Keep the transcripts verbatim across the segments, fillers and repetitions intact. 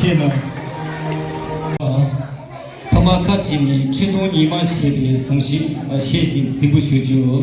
ཕྱིན་ནས། ཕ་མ་ཁ་ཅིག་ནས་ཁྲི་སྟོང་ཉི་མ་ཞེས་པའི་གཟིམ་ཤིང་ཞེས་ཤིག་གཟིགས་འབུལ་ཞུ་རྒྱུ།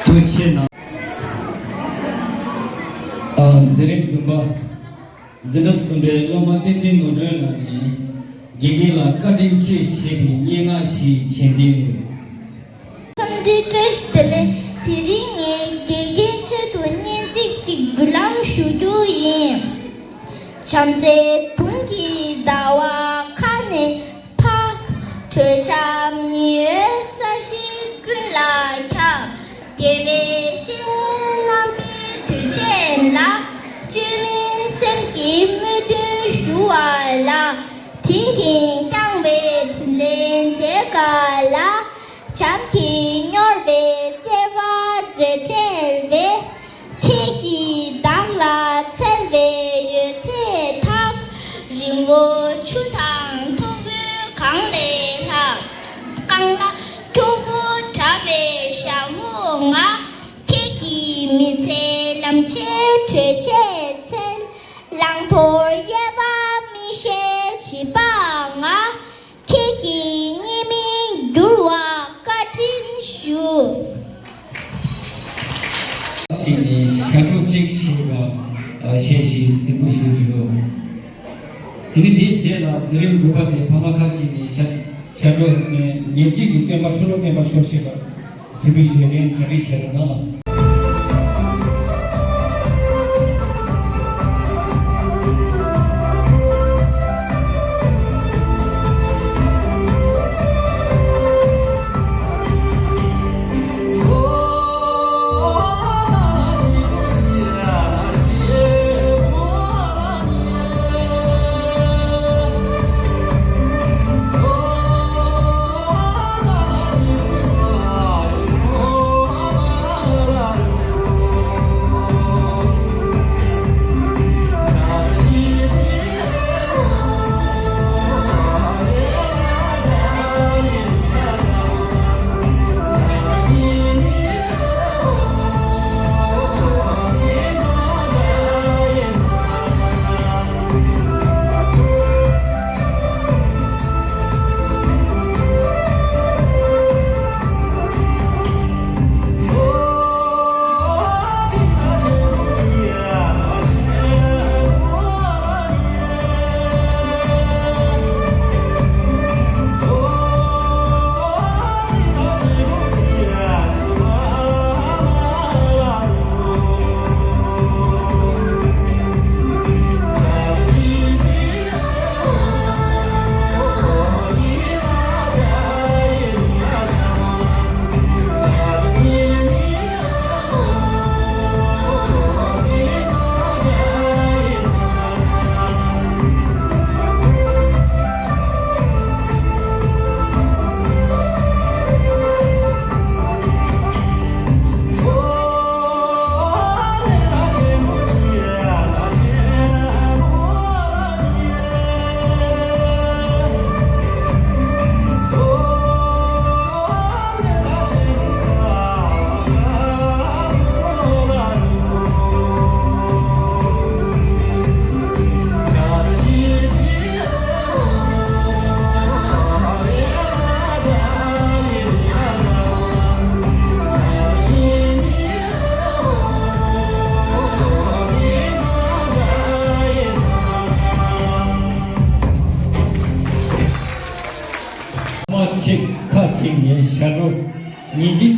ཐུགས་རྗེ་ཆེ་གནང་། ཨ། མཛད་རིམ་བདུན་པ། འཛིན་གྲྭ་གསུམ་པའི་སློབ་མ་བསྟན་འཛིན་ནོར་སྒྲོན་ལགས་ནས་དགེ་རྒན་ལ་བཀའ་དྲིན་ཆེ་ཞེས་པའི་སྙན་ངག་ཞིག་མཆན་འདོན། འཚམས་འདྲི་བཀྲ་ཤིས་བདེ་ལེགས། དེ་རིང་ངས་དགེ་རྒན་ཆེད་དུ་སྙན་ཚིག་ཅིག་འབུལ་ལམ་ཞུ་རྒྱུ་ཡིན། བྱམས་བརྩེའི་དུང་གིས་ཟླ་བ་མཁའ་ནས་འཕགས། དྲོད་འཇམ་ཉི་འོད་ས་གཞི་ཀུན་ལ་ཁྱབ། དགེ་བའི་བཤེས་གཉེན་རྣམ་པའི་གདུལ་བྱའི་བླ། བཅོས་མིན་སེམས་ཀྱི་སྨོན་འདུན་ཞུ་བ་ལ། དྲིན་གྱིས་བསྐྱངས་པའི་དྲིན་ལན་འཇལ་ག་ལ། བྱམས་ཀྱིས་སྨྱོ་བའི་བརྩེ་བ་མཛོད་བྲལ་བའི། ཁྱེད་ཀྱིས་བདག་ལ་འཚལ་བའི་ཡོད་ཚད་ཐག། རིང་བོ་ཆུ་དང་མཐོ་བོ་གངས་ལས་ལྷག། རྐང་ལག་སྐྱོ་བོ་འདྲ་བའི་ཞྭ་མོ་ང་། ཁྱེད་ཀྱི་མི་ཚེའི་ལམ་ཆེན་བགྲོད་བྱེད་ཚལ། བླང་དོར་དབྱེ་བ་མི་ཤེས་བྱིས་པ་ང་། ཁྱེད་ཀྱི་ཉེས་དམིགས་འགྱུར་བར་བཀའ་དྲིན་ཞུ། ཞིག་ནས་ཞབས་བྲོ་གཅིག་ཞེས་པ་ཞེས་ཤིག་གཟིགས་འབུལ་ཞུ་རྒྱུ། དེ་ནས་དེའི་རྗེས་ལ་མཛད་རིམ་དགུ་པ་དེ་ཕ་མ་ཁ་ཅིག་ནས་ཞབས་ཞབས་བྲོ་ནས་ཉེར་གཅིག་གི་སྟོན་པ་ཁྲོ་ལོ་སྟོན་པར་ཤོག་ཞེས་པ་གཟིགས་འབུལ་ཞུ་མཁན་གྲ་སྒྲིག་བྱས་པ་དང་།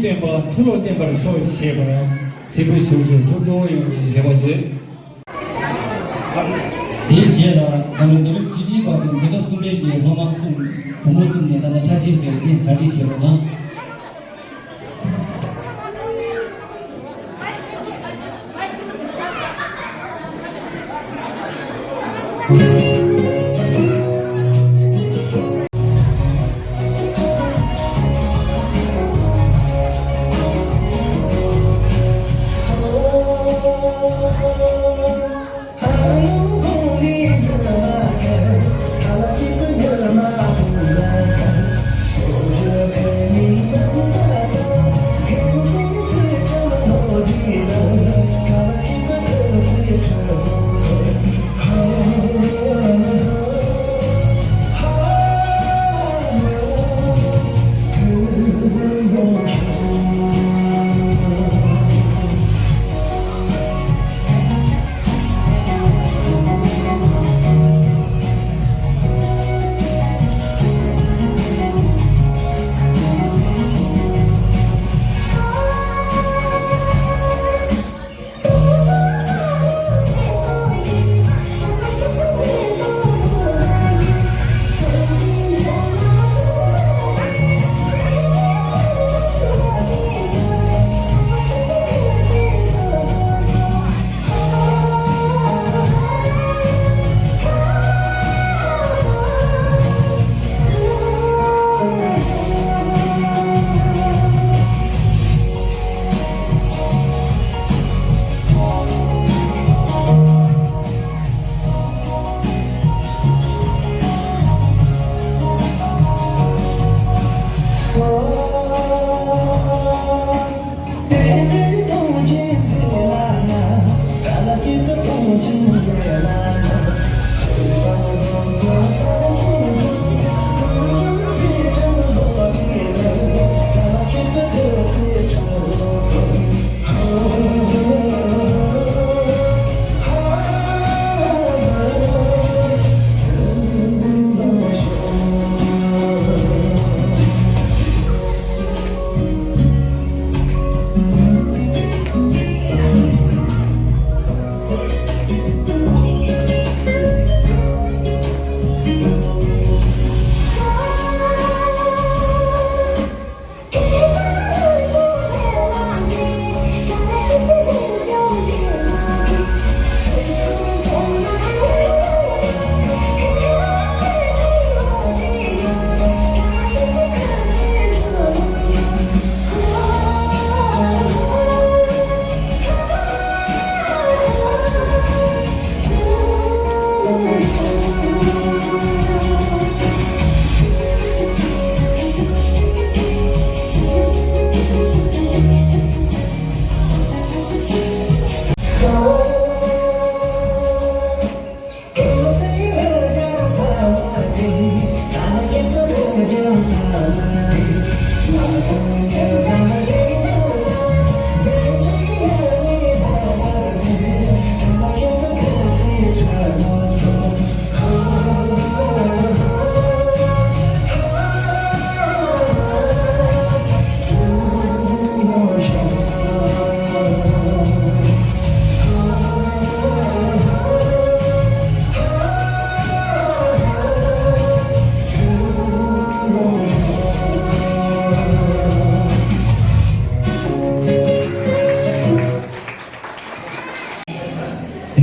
བསྟན་པ་འཁྲུལ་བློ་བསྟན་པར་ཤོག་ཞེས་པ་གཟིགས་འབུལ་ཞུ་རྒྱུའི་ཐུགས་སྤྲོ་བོ་ཡོང་བའི་རེ་བ་ཡོད། དེའི་རྗེས་ལ་ནང་པའི་རྫོགས་རིམ་བཅུ་གཅིག་པ་དང་འཛིན་གྲྭ་གསུམ་པའི་གི་སློབ་མ་གསུམ། བུ་མོ་གསུམ་ནས་ད་ལྟ་ཁྲ་ཆིལ་བྱས་ཏེ་གྲ་སྒྲིག་བྱེད་རོགས་གནང་། དེ་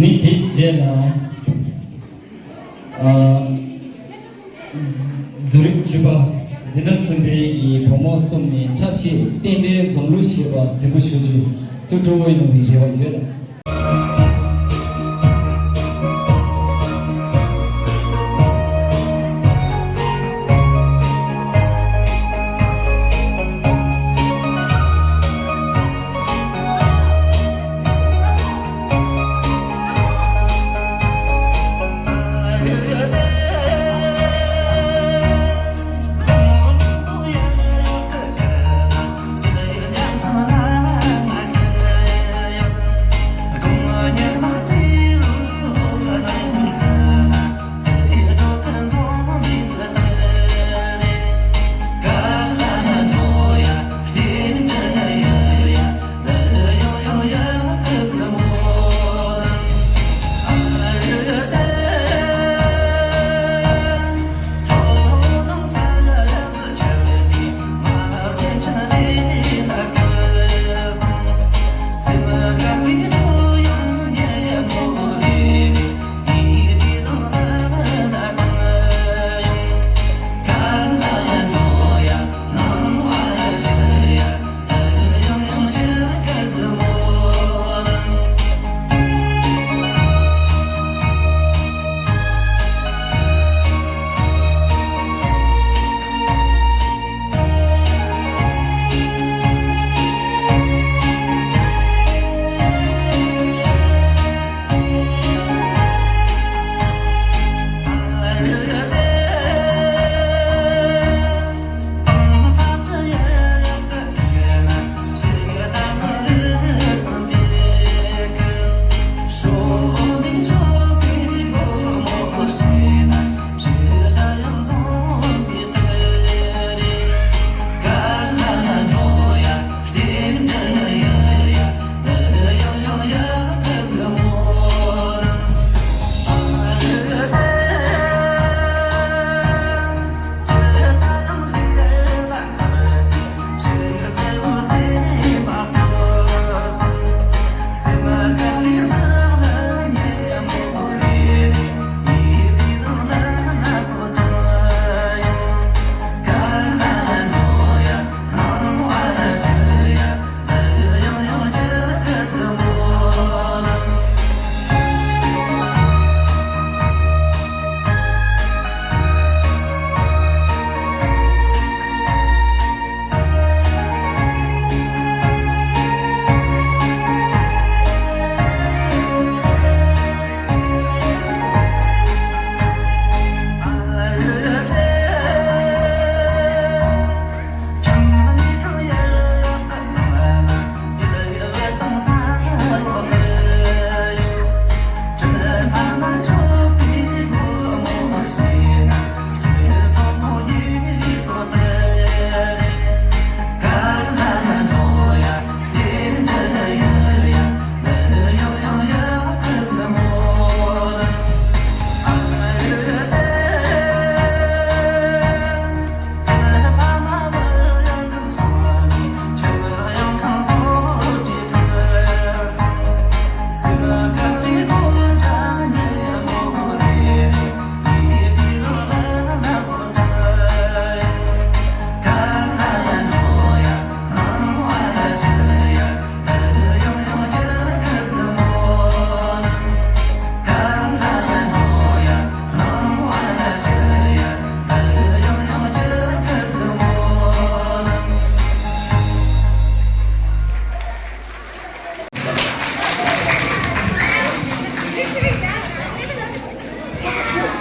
ནས་དེའི་རྗེས་ལ། ཨ། རྫོགས་རིམ་བཅུ་པ་འཛིན་གྲྭ་གསུམ་པའི་གི་བུ་མོ་གསུམ་ནས་འཁྲབ་གཞས་རྟེན་འབྲེལ་འཛོམས་གླུ་ཞེས་པ་གཟིགས་འབུལ་ཞུ་རྒྱུའི་ཐུགས་སྤྲོ་བོ་ཡོང་བའི་རེ་བ་ཡོད།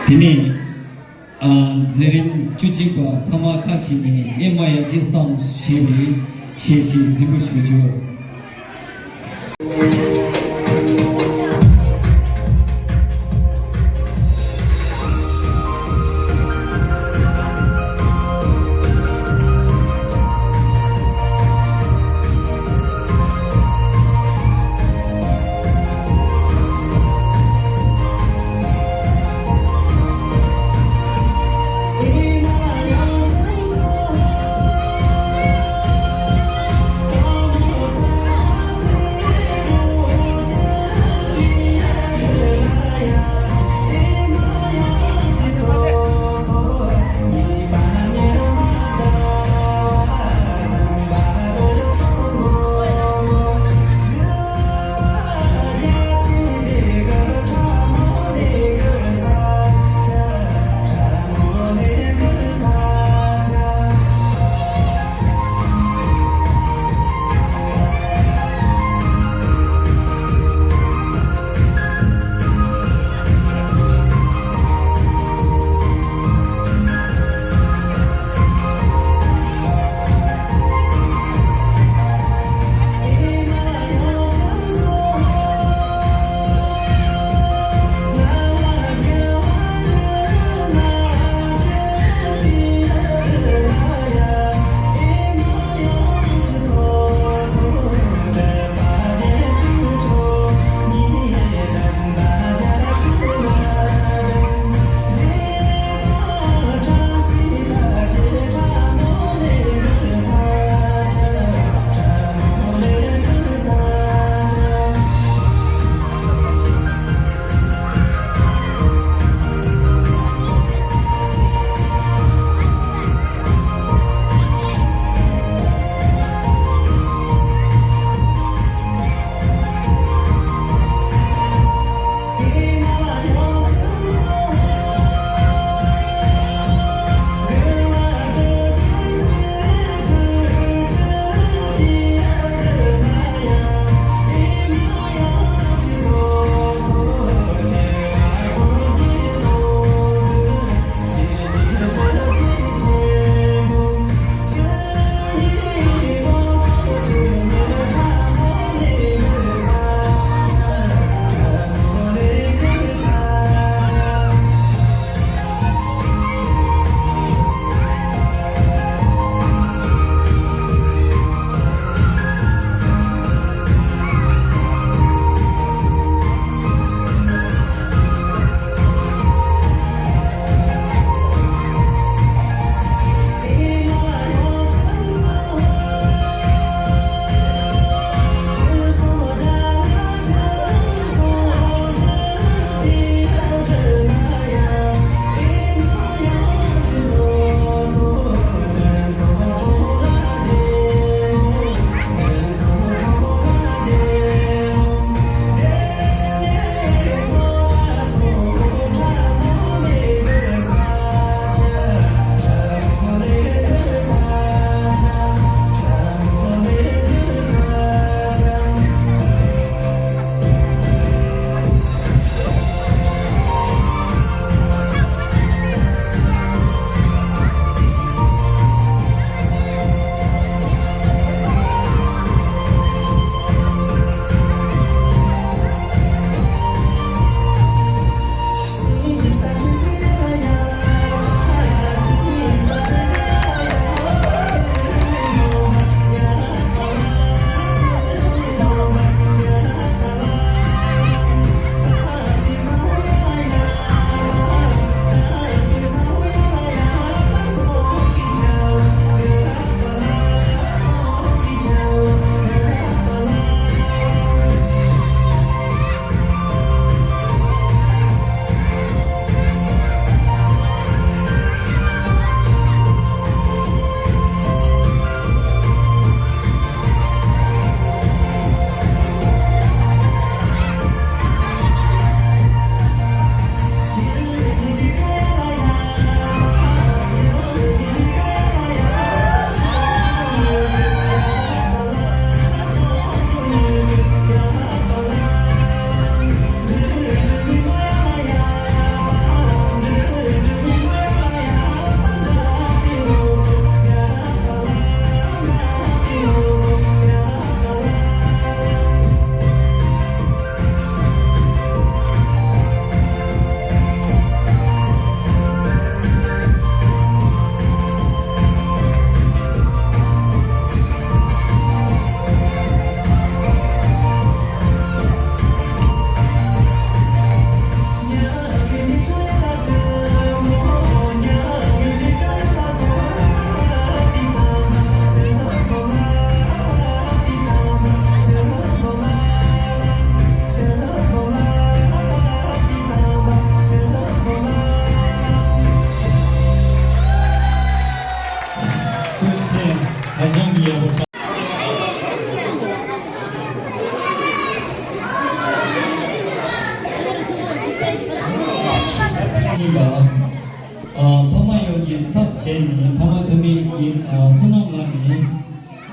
དེ་ནས་ཨ་མཛད་རིམ་བཅུ་གཅིག་པ་ཐ་མ་ཁ་ཅིག་ནས་ཨེ་མ་ཡ་གཅིག་བསམ་ཞེས་པའི་གཞས་ཤིག་གཟིགས་འབུལ་ཞུ་རྒྱུ། ནས་ཕ་མ་ཐོན་མི་གི་བསོད་ནམས་ལགས་ནས་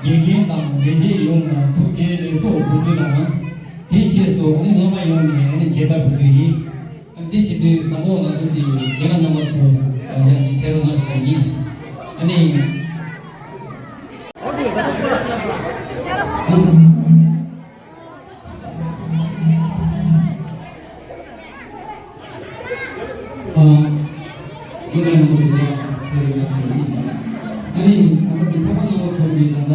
དགེ་རྒན་དང་ལས་བྱེད་ཡོངས་ལ་ཐུགས་རྗེ་ལེགས་སོ་དགོངས་ཞུ་དང་། དེའི་རྗེས་སུ་ཨ་ནི་སློབ་མ་ཡོངས་ནས་ཨ་ནི་མཇལ་དར་འབུལ་རྒྱུ་ཡིན། ཨ་ནི་དེ་བྱེད་དུས་དང་པོ་ང་ཚོ་གི་རྒན་ལགས་རྣམ་པ་ཚོ་ཡང་ཅིག་ཕེབས་རོགས་གནང་ཞུ་ཡིན། ཨ་ནི། ཨ། སྐུ་ཚེ་རིང་པོ་ཞིག་ལ་ཕེབས་ཡོད་ཞུ་ཡིན། ཨ་ནི་ང་ཚོ་གི་ཕ་མ་རྣམ་པ་ཚོ་གི་ད་ལྟ་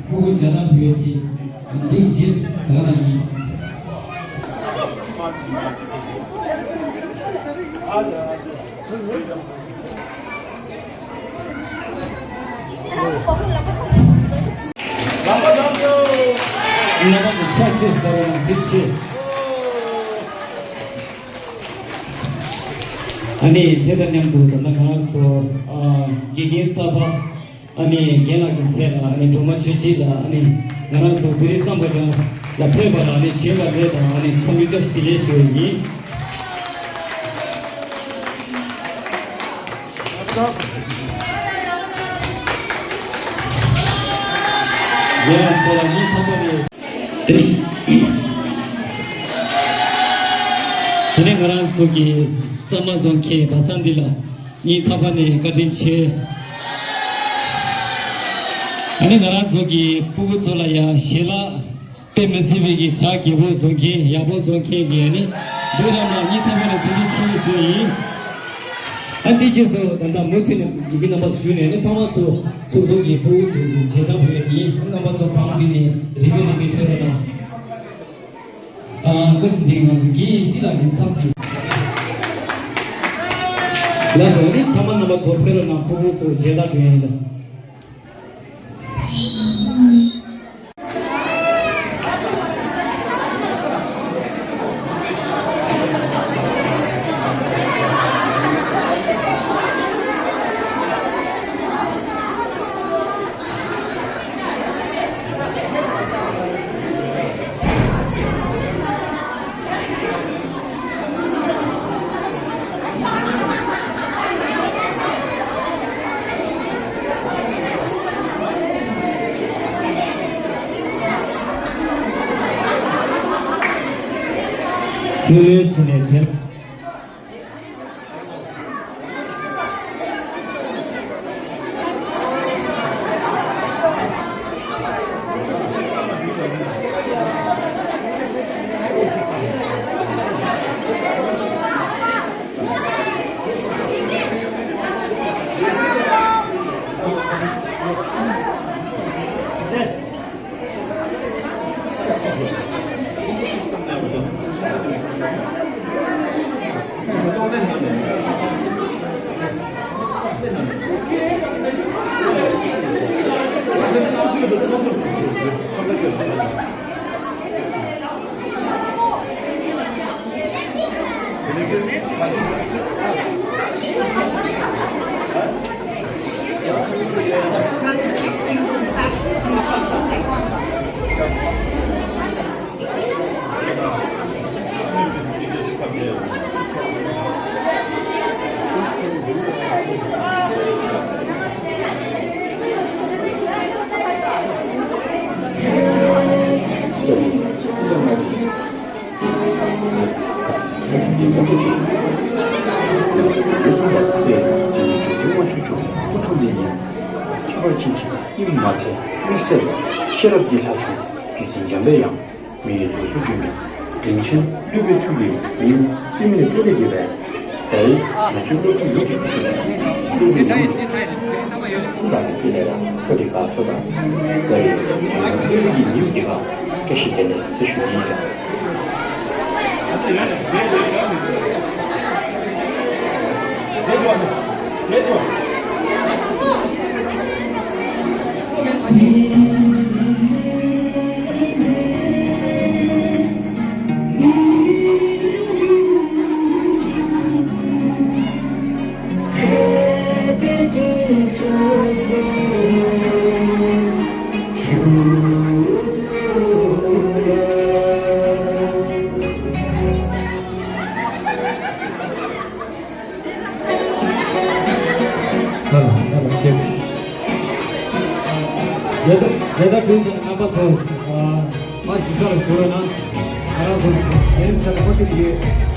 ཕྲུ་གུ་མཇལ་དར་ཕུལ་ཡས་ཀྱི་འདིའི་རྗེས་ད་ག་རང་ཡིན། རྣམ་པ་ཚོ་ཕྱག་ཕྱིད་ཟེར་བ་ནང་ཚུད་ཆེ། ཨ་ནི་དེ་དང་མཉམ་དུ་ད་ལྟ་ང་རང་ཚོ་ཨ་དགེ་རྒན་གསར་པ་ཨ་ནི་རྒན་ལགས་ཀྱི་མཚན་ལ་ཨ་ནི་སྒྲོལ་མ་ཆོས་སྐྱིད་ལ་ཨ་ནི་ང་རང་ཚོ་བོད་རིགས་བསམ་པ་རྒྱ་ལ་ཕེབས་པ་ལ་ཨ་ནི་བྱོན་པ་རེད་དང་ཨ་ནི་འཚམས་འདྲི་བཀྲ་ཤིས་བདེ་ལེགས་ཞུ་བ་ཡིན། རྒན་ལགས་ཚོ་ལ་སྙིང་ཐག་པ་ནས། དེ་ནས་ང་རང་ཚོ་གི་གཙང་མ་བཟོ་མཁན་བ་སངས་འདི་ལ་སྙིང་ཐག་པ་ནས་བཀའ་དྲིན་ཆེ། ཨ་ནི་ང་རང་ཚོ་གི་སྤུ་གུ་ཚོ་ལ་ཡང་ཞལ་ལག་དཔེ་མི་སྲིད་པའི་གི་བྱ་རྒྱལ་པོ་བཟོ་མཁན་ཡག་པོ་བཟོ་མཁན་གྱི་ཨ་ནི་བུ་རྣམས་ལ་སྙིང་ཐག་པ་ནས་ཐུགས་རྗེ་ཆེ་ཞུ་ཡིན། ཨ་དེ་རྗེས་སུ་ད་ལྟ་མུ་མཐུད་ནས་དགེ་རྒན་རྣམ་པ་ཞུས་ནས་ནི་ཕ་མ་ཚོ་སོ་སོ་གི་ཕྲུ་གུ་དེ་མཇལ་དར་ཕུལ་ཡས་ཡིན། རྣམ་པ་ཚོ་བང་སྒྲིག་ནས་རིམ་པས་རིམ་པས་ཕེབས་རོགས་གནང་། ཨ་བཀའ་དྲིན་དེ་ང་ཚོ་དགེ་བཤེས་ལགས་ཀྱི་མཚམས་ཀྱི། ལགས་སོ། ཨ་ནི་ཕ་མ་རྣམ་པ་ཚོ་ཕེབས་རོགས་གནང་། ཕྲུ་གུ་ཚོ་མཇལ་དར་སྒྲོན་ཡས་ཡིན་ལ། ལྷོད་ལྷོད་བྱས་ནས་བྱས། ཁྱད་པར་ཅན་གྱི་དབྱིངས་མ་ཚད་དམིགས་བསལ་ཤེས་རབ་ཀྱི་ལྷ་བྱུང་རྒྱུད་འཛིན་འཇམ་པའི་དབྱངས། མི་ཡི་གཟུགས་སུ་བྱོན་པའི་རིན་ཆེན་སློབ་དཔོན་ཚུལ་གྱི་ཉིན། ཏིང་ངེ་འཕྲིན་ལས་རྒྱས་པའི་ཟླ་འོད་ང་ཚོའི་སློབ་ཕྲུག་ཡོངས་ཀྱི་ཐུགས་ཀྱི་ལས་སློབ་ཕྲུག་ཡོངས་ཀྱི་ཐུགས་ཀྱི་ལས་ལ་བཀའ་དྲིན་དགའ་ཚོར་དང་བཀའ་དྲིན་སློབ་ཕྲུག་གི་ཉིན་གྱི་བཀྲ་ཤིས་བདེ་ལེགས་ཟེར་ཞུ་གི་ཡིན། དེ་ལྟར་དུས་ཀྱང་རྣམ་པ་ཚོ། ཨ། མ་གཞི་ས་ལ་བཞུགས་ན། ང་རང་ཚོ་རྒན་ཚ་ཁོ་ཐུག་ཡོད།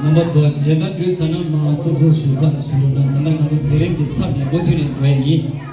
རྣམ་པ་ཚོ་མཇལ་དར་བསྒྲོན་ཚར་ན་མར་སོ་སོ་བཞུགས་ས་ལ་བཞུགས་རོགས་གནང་། ད་ལྟ་ང་ཚོ་མཛད་རིམ་འདི་མཚམས་ནས་མུ་མཐུད་ནས་འགྲོ་ཡ་ཡིན།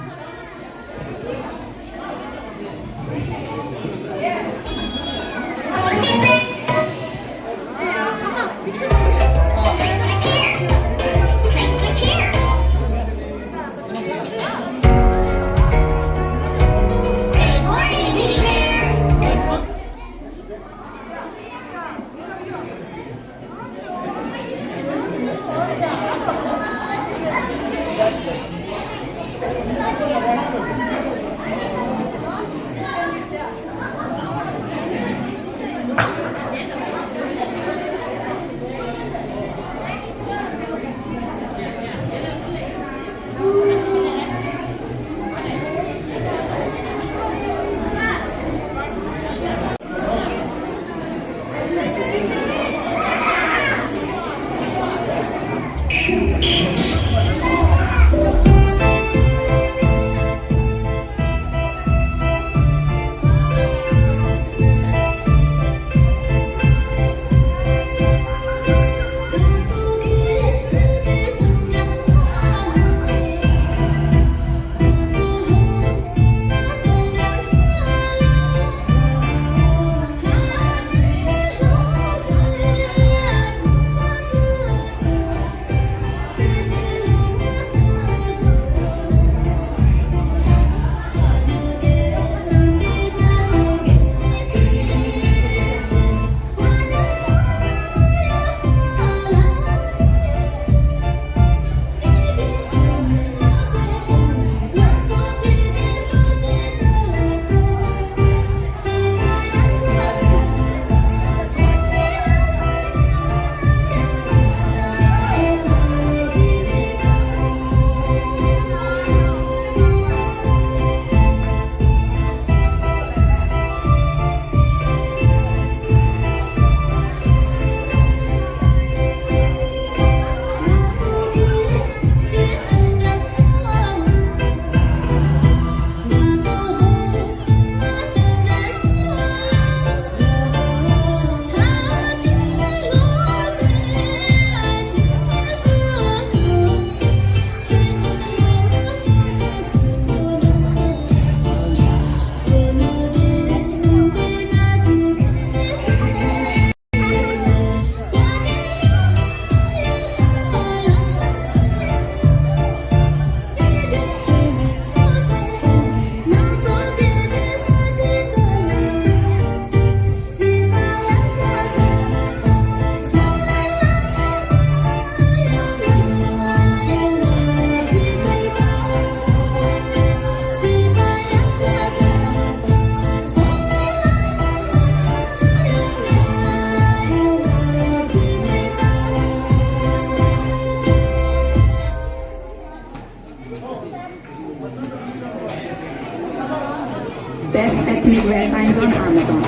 Wear finds on Amazon.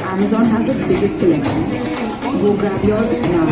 Amazon has the biggest selection. Go grab yours now.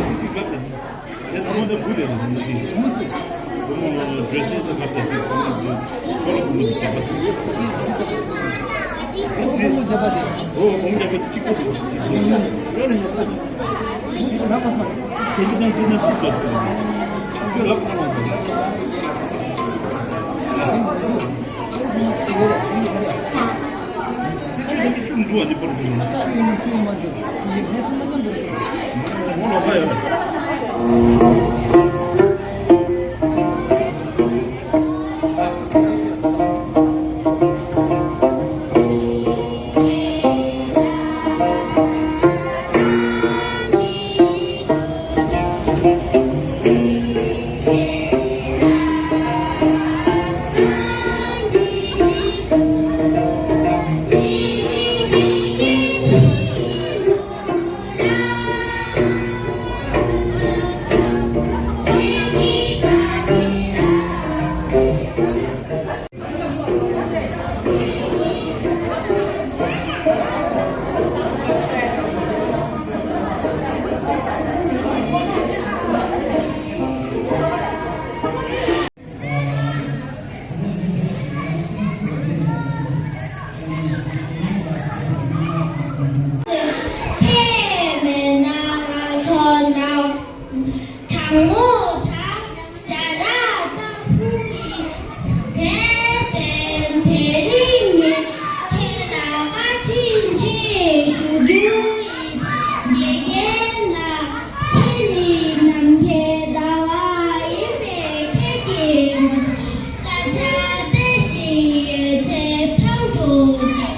ཁྱེད་མེད་ན་ང་ཚོ་ནམ། གྲང་མོ་དང་ཞྭ་ར་དང་ཕུ་ཡིས། དེར་བརྟེན་དེ་རིང་ངས་ཁྱེད་ལ་བཀའ་དྲིན་ཆེ་ཞུ་རྒྱུ་ཡིན། དགེ་རྒན་ལགས། ཁྱེད་ནི་ནམ་མཁའི་ཟླ་བ་ཡིན་པས། ཁྱེད་ཀྱིས་ང་ཚོར་སྐད་ཆ་སྟེར་བཞིན་ཡོད་ཚེ་མཐོང་ཐུབ་ཀྱི།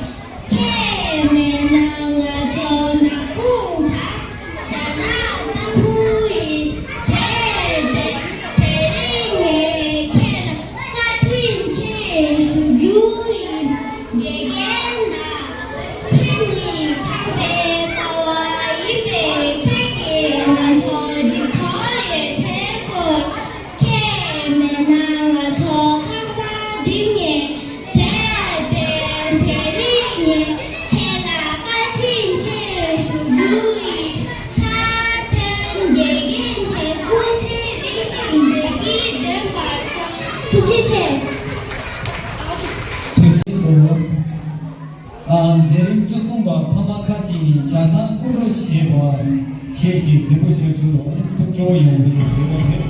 ཁྱེད་མེད་ན་ང་ཚོ་ནག་ཁུང་དང་ཞྭ་ནག་ཏམ་བུ་ཡིན། དེར་བརྟེན་དེ་རིང་ངས་ཁྱེད་ལ་བཀའ་དྲིན་ཆེ་ཞུ་རྒྱུ་ཡིན། དགེ་རྒན་ལགས། ཁྱེད་ནི་ཁམས་པའི་ཀ་བ་ཡིན་པས། ཁྱེད་ཀྱིས་ང་ཚོ་འཇིགས་སྐུལ་ཡོད་ཚད་སྐོར། ཁྱེད་མེད་ན་ང་ཚོ་ཁང་པ་འདི་ངས་དེར་བརྟེན་དེ་རིང་ངས་ཁྱེད་ལ་བཀའ་དྲིན་ཆེ་ཞུ་རྒྱུ་ཡིན། མཐའ་དོན་དགེ་རྒན་ཁྱེད་སྐུ་ཚེ་རིང་ཞིང་བདེ་སྐྱིད་ལྡན་པར་ཤོག་ཐུགས་རྗེ་ཆེ། ཐུགས་རྗེ་གཟིགས། ཨ། མཛད་རིམ་བཅུ་གསུམ་པ་ཕ་མ་ཁ་ཅིག་ནས་བྱ་བཏང་སྐུ་འགྲོ་ཞེས་པ་བཤད་བཞིན་གཟིགས་སྐོར་ཞུ་རྒྱུ་ལ་ཐུགས་སྤྲོ་ཡོང་བའི་རེ་བ་ཡོད།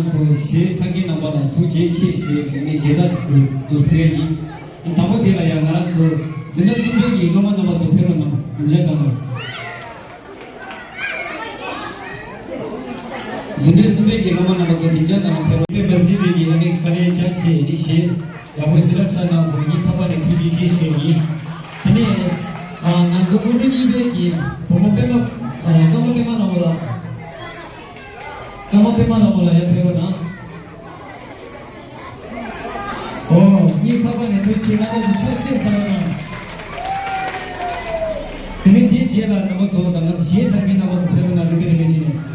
ཚོ་གཞས་འཁྲབ་མཁན་རྣམ་པ་ལ་ཐུགས་རྗེ་ཆེ་ཞུ་བའི་ངས་མཇལ་དར་ཞིག་ཕུལ་དུ་ཕུལ་ཡ་ཡིན། དང་པོ་དེ་ལ་ཡང་ང་རང་ཚོ་འཛིན་གྲྭ་གསུམ་པའི་གི་སློབ་མ་རྣམ་པ་ཚོ་ཕེབས་རོགས་གནང་། བདེ་འཇགས་དང་འཛིན་གྲྭ་གསུམ་པའི་གི་སློབ་མ་རྣམ་པ་ཚོ་བདེ་འཇགས་དང་ཕེབས་རོགས། དཔེ་མ་སྲིད་པའི་གི་ཨ་ནི་དཀའ་ལས་རྒྱག་བྱས་ནི་གཞས་ཡག་པོ་ཞེ་དྲག་འཁྲབ་གནང་སོང་། ངས་ཐོག་མ་ནས་ཐུགས་རྗེ་ཆེ་ཞུ་ཡ་ཡིན། དེ་ནས་ང་ཚོ་སྔོན་འགྲོ་གཉིས་པའི་གི་བུ་མོ་པད་མ། ཀརྨ་པད་མ་ལྷ་མོ་ལགས། ཀརྨ་པད་མ་ལྷ་མོ་ལགས་ཡར་ཕེབས་རོགས་གནང་། ཨོ། གཉིས་ཁ་པར་ནས་ཐུགས་རྗེ་ཆེ། རྣམ་པ་ཚོ་ཕྱག་འཚལ་ཚར་ན། དེ་ནས་དེའི་རྗེས་ལ་རྣམ་པ་ཚོ་དང་ང་ཚོ་གཞས་འཁྲབ་མཁན་རྣམ་པ་ཚོ་ཕེབས་རོགས་གནང་། རེ་སྐུལ་རེ་སྐུལ་བྱས་ནས།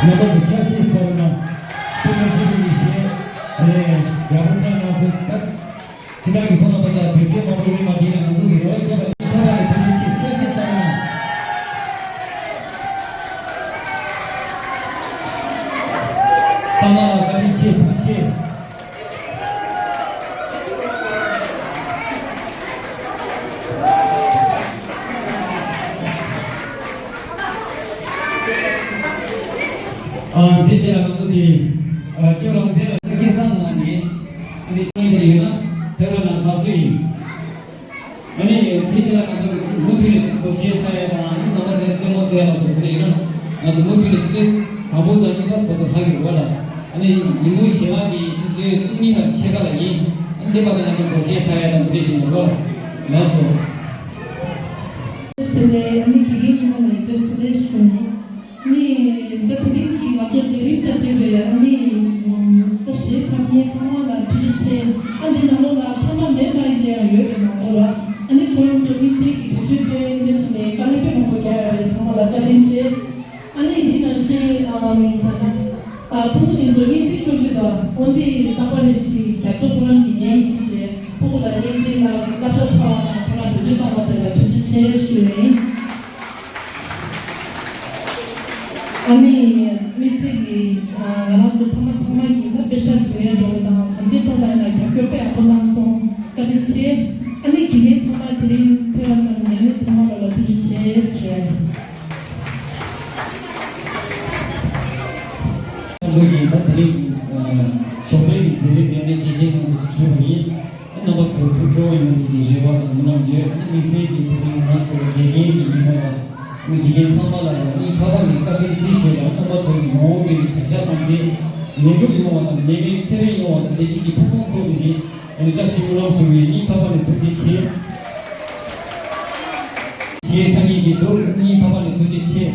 རྣམ་པ་ཚོ་ཕྱག་ཕྱིད་སྐོར་ན། དེ་ནས་ཚེ་རིང་གི་གཞས་རེད། ཡག་པོ་ཆགས་གནང་སོང་། ད་ཁྱེད་རང་གི་ཁོང་རྣམ་པ་དང་དུས་ཚོད་མང་པོ་ཡོད་མ་དེ་ཡང་ང་ཚོ་གི་རོགས་རྒྱབ་པ་ཡིན། ཁོང་རང་གི་ཐུགས་རྗེ་ཆེ། ཕྱག་ཕྱིད་གནང་། ཚང་མ་ལ་བཀའ་དྲིན་ཆེ། ཐུགས་རྗེ་ཆེ། ཨ། དེ་རྗེས་ལ་ང་ཚོ་དེ། ཨ། ཅོ་རང་བཙན་ལགས་སྐལ་བཟང་ངག་དབང་ནས་ཨ་ནི་བརྙན་དེ་ཡོད་ན་ཕེབས་རོགས་གནང་། དགའ་བསུ་ཡིན། ཨ་ནི་དེ་རྗེས་ལ་ང་ཚོ་མུ་མཐུད་ནས་སྒོར་གཞས་འཁྲབ་ཡ་དང་། ཨ་ནི་རྣམ་པ་ཚོས་རྩེད་མོ་རྩེ་ཡ་ལ་སོགས་དེ་ཡིན་ན། ང་ཚོ་མུ་མཐུད་ནས་ཆུ་ཚོད་དང་པོ་དང་གཉིས་པ་བར་དུ་ལྷག་ཡོད་རེད་པ་ལགས། ཨ་ནི་ཉིན་གུང་ཞལ་ལག་གི་ཆུ་ཚོད་བཅུ་གཉིས་དང་ཕྱེད་ཀ་ལ་ཡིན། ཨ་ནི་འདི་བར་དུ་ང་ཚོ་སྒོར་གཞས་འཁྲབ་ཡ་དང་འདི་འདྲས་ཞིག་ཡོད་རེད་པ། ལགས་སོ། བཀྲ་ཤིས་བདེ་ལེགས། ཨ་ནི་དགེ་རྒན་ཉི་མ་ལགས་བཀྲ་ཤིས་བདེ་ལེགས་ཞུ་ནི། ནི་ད་དེ་རིང་གི་ང་ཚོ་ལས་རིམ་དང་འབྲེལ་བའི་ཨ་ནི་ད་གཞས་འཁྲབ་མཁན་ཚང་མ་ལ་ཐུགས་རྗེ་ཆེ། ཨ་འདི་ནང་ལོགས་ལ་ཐ་མ་མེད་པ་ཡིན་ནའང་ཡོད་རེད་མ་གཏོགས་ལ། ཨ་ནི་ཁོ་རང་ཚོ་དམིགས་བསལ་གྱི་དུས་ཚོད་དེ་འདྲ་ཞིག་ནས་དཀའ་ལས་དཔེ་མང་པོ་རྒྱག་ཡོད་རེད། ཚང་མ་ལ་བཀའ་དྲིན་ཆེ། ཨ་ནི་འདི་ནང་བཞིན་ཨམ་ད་ལྟ་ཨ་ཕྲུ་གུ་དེ་ཚོ་སྙན་ཚིག་སྤྲོད་རྒྱུ་དང་། འོན་ཏེ་རྟག་པར་རེ་ཞིག་རྒྱ་མཚོ་ཁོ་རང་གི་ཉན་གྱིན་བྱས། ཕྲུ་གུ་ལ་སྙན་ཚིག་ལ་སློབ་གྲྭ་ཚར་བ་དང་ཁོ་རང་དུས་ཚོད་བཏང་བ་དེ་ལ་ཐུགས་རྗེ་ཆེ་ཞུ་ཡིན། ཨ་ནི་དམིགས་བསལ་གྱིས་ང་རང་ཚོ་ཕ་མ་ཚང་མ་གིས་ད་པེ་ཤག་དུས་ཡུན་འགྲོ་བ་དང་གང་ཅིའི་ཐོག་ལ་ཡིན་ན་རྒྱབ་སྐྱོར་དཔེ་ཡག་པོ་གནང་སོང་། བཀའ་དྲིན་ཆེ། ཨ་ནི་དགེ་རྒན་ཚང་མ་དེ་རིང་ཕེབས་པ་དང་ཉན་མཁན་ཚང་མ་ལ་ལ་ཐུགས་རྗེ་ཆེ་ཞུ་ཡ་ཡིན། ང་ཚོ་གིས་ད་དེ་རིང་གི་ཞོགས་པའི་གི་མཛད་རིམ་དེ་ནས་རྗེས་ཆེན་ངང་དུ་ཞུ་བ་ཡིན། རྣམ་པ་ཚོ་ཐུགས་སྤྲོ་ཡོང་བའི་གི་རེ་བ་དང་སྨོན་ལམ་ཡོད། དམིགས་བསལ་གྱི་དེ་རིང་ང་ཚོ་དགེ་རྒན་གྱི་ཉིན་མོ་ལ་དགེ་རྒན་ཚང་མ་ལ་ཡང་སྙིང་ཐག་པ་ནས་བཀའ་དྲིན་ཆེ་ཞུ་ཡ། རྣམ་པ་ཚོ་གི་མ་འོངས་པའི་གི་བྱ་གཞག་ཐམས་ཅད་ལེགས་གྲུབ་ཡོང་བ་དང་ནད་མེད་ཚེ་རིང་ཡོང་བ་དང་བདེ་སྐྱིད་ཀྱི་ཕུན་སུམ་ཚོགས་པའི་གི་ཨ་ནི་བཀྲ་ཤིས་སྨོན་ལམ་ཞུ་བའི་སྙིང་ཐག་པ་ནས་ཐུགས་རྗེ་ཆེ། ཞེས་ཐ་སྙད་ཅིག་འདུག་སྙིང་ཐག་པ་ནས་ཐུགས་རྗེ་ཆེ།